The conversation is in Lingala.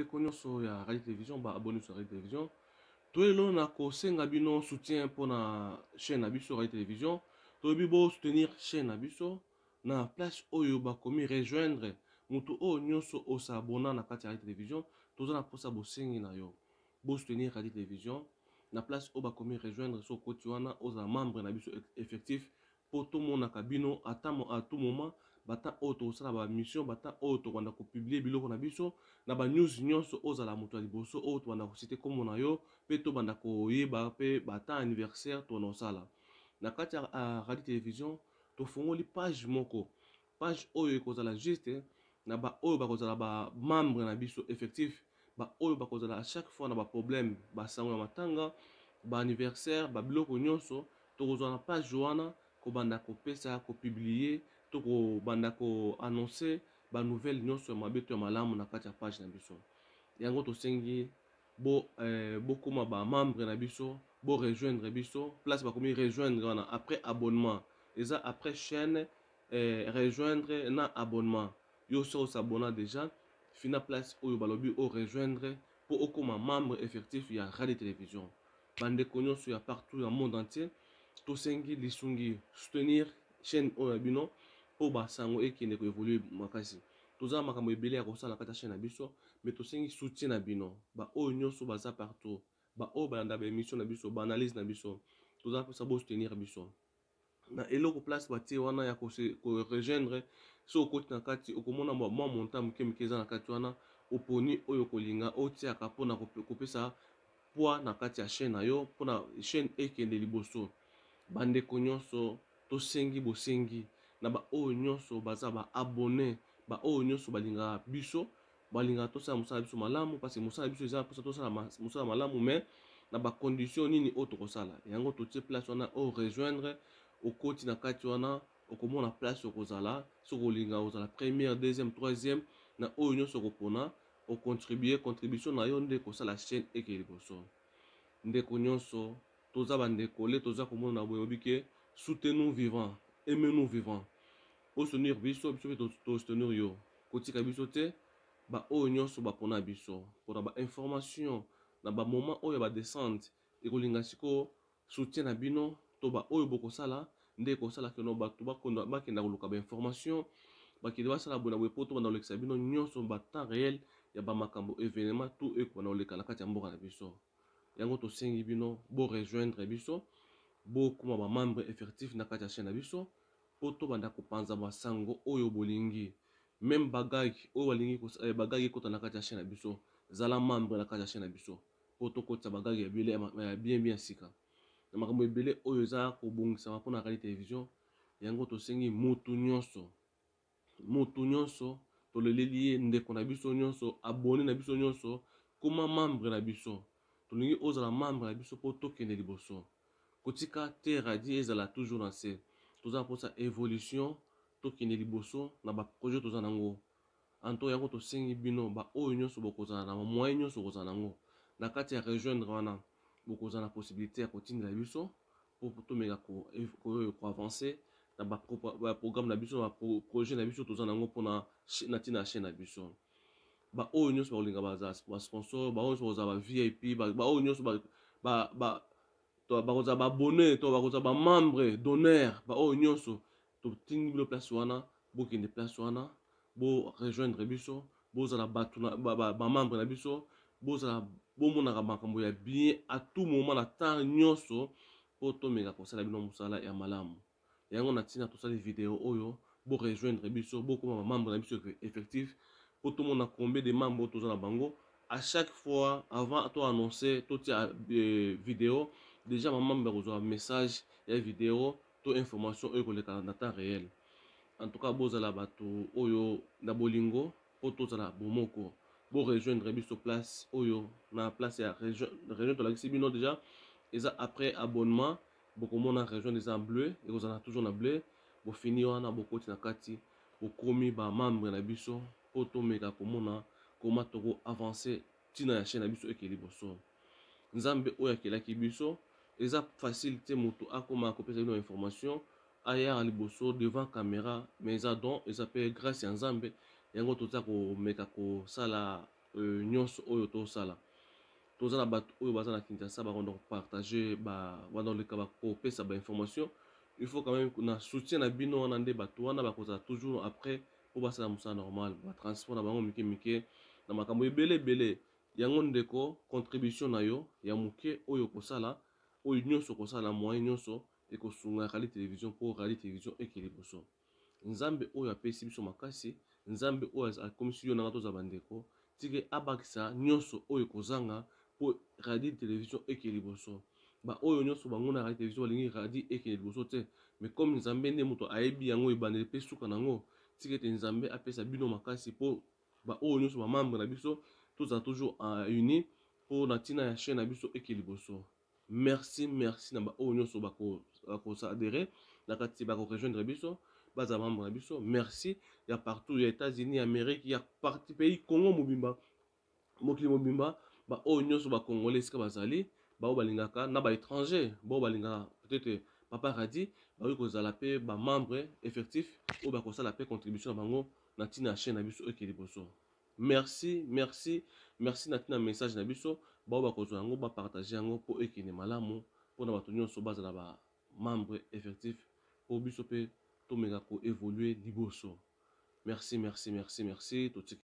Bandeko nyonso ya radio télévision, baabonné sur radio télévision, toyelo na kosenga bino soutien mpona chaîne na biso radio télévision. Toyebi bosoutenir chaîne na biso na place oyo bakomi rejoindre. Moto oyo nyonso osabona na kati ya radio télévision, toza na mposa bosengi na yo bosoutenir radio télévision na place oyo bakomi rejoindre. So okoti wana, ozala membre na biso effectif, mpo tomonaka bino ata à tout moment. Bata oyo tokosala bamission, bata oyo tokobanda kopublier biloko na biso na banews nyonso, ozala moto ya liboso oyo tobanda kociter nkombo na yo, mpe tobanda koyeba mpe bata anniversaire tobanda kosala na kati ya radio télévision. Tofungoli page moko, page oyo ekozala juste na baoyo bakozala bamembre na biso effectif, baoyo bakozala à chaque fois na baproblème, basango ya matanga, baanniversaire, babiloko nyonso. Tokozwa na page wana kobanda kopesa, kopublier to kobanda koannoncer banouvelle nyonso ya mabe to ya malamu na kati ya page na biso. Yango tosengi bokóma bamembre na biso, borejoindre biso place bakomi rejoindre wana après abonnement. Eza après chaîne, rejoindre na abonnement. Yo so osabona déjà, fina place oyo balobi o rejoindre mpo okóma membre effectif ya radio télévision. Bandeko nyonso ya partout ya monde entier, tosengi lisungi, soutenir chaîne oyo ya bino mpo basango ekende koévoluer makasi. Toza makambo ebele ya kosala na kati ya chaîne na biso, mais tosengi soutien na bino, baoyo nyonso baza partout, baoyo balanda baémission na biso, baanalyse na biso. Toza mposa bosoutenir biso na eloko place batie wana ya korejoindre. So okoti na kati, okomona mwa montant moke moke eza na kati wana. Oponi oyo kolinga otiaka mpona kopesa poids na kati ya chaîne na yo, mpona chaîne ekende liboso. Bandeko nyonso, tosengi bosengi na baoyo nyonso baza baabonné, baoyo nyonso balingaka biso, balingaka tosala mosala biso malamu, parce que mosala biso eza mposa tosala mosala malamu, mais na bacondition nini oyo tokosala yango. Totie place wana oyo rejoindre. Okoti na kati wana, okomona place okozala. Soki olinga ozala première, deuxième, troisième, na oyo nyonso okopona ocontribuer, contribution na yo nde kosala chaîne eke liboso. Ndeko nyonso, toza bandeko le toza komona na boye, obi ke soutenons vivant, aimez-nous vivant. Osoutenir biso, biso mpe tosoutenir yo. Kotika biso te. Baoyo nyonso bapona biso mpona bainformation na bamoment oyo ya badescente, ekolinga sikoyo soutien na bino to baoyo bokosala nde ekosala keno bato bakenda koluka bainformation, bakende basala boye na boye, mpo tobanda kolekisa bino nyonso batemps réel ya bamakambo, événement tout ekobanda koleka na kati ya mboka na biso. Yango tosengi bino borejoindre biso, bokóma bamembre effectif na kati ya chaîne na biso, mpo tobanda kopanza basango oyo bolingi. Même bagage oyo balingi, bagage ekota na kati ya chaîne na biso, zala membre na kati ya chaîne na biso mpo tokotisa bagage ebele ya bien bien sika na makambo ebele oyo eza kobongisama mpona radio télévision. Yango tosengi mutu nyonso, mutu nyonso toleleli ye, ndeko na biso nyonso, abonné na biso nyonso, koma membre na biso. Tolingi ozala membre na biso mpo tokende liboso. Kotika te radio ezala toujours na se. Toza mposa évolution, tokende liboso na baprojet toza nango anto. Yango tosengi bino, baoyo nyonso bokozala na bamoyen nyonso bokozala nango na kati ya rejoindre wana, bokozala na possibilité ya kotindela biso mpo tomeka koavancer na baprogramme na biso, na baprojet na biso toza nango mpona na ntina ya chaîne na biso. Baoyo nyonso bakolinga bazala basponsor, baoyo nyonso bakozala ba VIP, baoyo nyonso bakozala baabonné to bakozala bamembre d'honneur, baoyo nyonso totindi bino place wana, bokende place wana, borejoindre biso, bozala bato bamembre na biso, bozala bomonaka makambo ya bien à tout moment, na temps nyonso, mpo tomeka kosala bino mosala ya malamu. Yango na ntina tosali video oyo. Borejoindre biso, bokóma bamembre na biso effectif, mpo tomona combien de membres oyo toza na bango. À chaque fois avant to annoncer, totia vidéo, déjà bamembre bakozwa message ya vidéo to information oyo ekoleka na temps réel. En tout cas, bozala bato oyo na bolingo mpo tozala bomoko. Borejoindre biso place oyo, na place ya rejoindre tolakisi bino déjà. Eza après abonnement, bokomona rejoindre eza bleu, ekozala toujours na bleu. Bofini wana, bokoti na kati, bokomi bamembre na biso, mpo tomeka komona koma toko avancer ntina ya chaîne na biso eke liboso. Nzambe oyo akelaki biso, eza facile te moto akoma kopesa bino information, ayaka liboso devant caméra, mais eza don, eza mpe grâce ya Nzambe. Yango toza komeka kosala. nyonso oyo tosala. Toza na bato oyo baza na Kinshasa, bakonda kopartage, banda koleka, bakopesa bainformation. Il faut quand même na soutien na bino wana nde bato wana bakozala toujours après mpo basala mosala normal, batransport na bango mike mike na makambo ebele ebele. Yango ndeko, contribution na yo ya moke oyo okosala, oyo nyonso okosala, moyen nyonso ekosunga Rali Télévision mpo Rali Télévision eke liboso. Nzambe oyo apesi biso makasi, Nzambe oyo akomisi yo nanga tozala bandeko, tike abakisa nyonso oyo ekozanga mpo Radi Télévision eke liboso. Baoyo nyonso bango na Radi Télévision balingi Radi ekende liboso te, mais comme Nzambe nde moto ayebi yango ebandeli mpe suka nango, tika ete Nzambe apesa bino makasi mpo baoyo nyonso bamembre na biso tozala toujours uni mpo na ntina ya chaîne na biso eke liboso. Merci, merci na baoyo nyonso bakoadhérer na kati, bakorejoindre biso, bazala membre na biso. Merci ya partout, ya États-Unis, Amérique, ya parti pays Congo mobimba, mokili mobimba, baoyo nyonso bacongolais esika bazali, baoyo balingaka na baétranger, baoyo balingaka peut-être papa Radi, bakoki kozala mpe bamembre effectif oyo bakosala mpe contribution na bango na ntina ya chaîne na biso eke liboso. Merci, merci, merci na ntina message na biso. Bao bakozwa yango, bapartage yango mpo ekende malamu mpona bato nyonso bazala bamembre effectif mpo biso mpe tomeka koévolue liboso. Merci, merci, merci, merci. Totiki.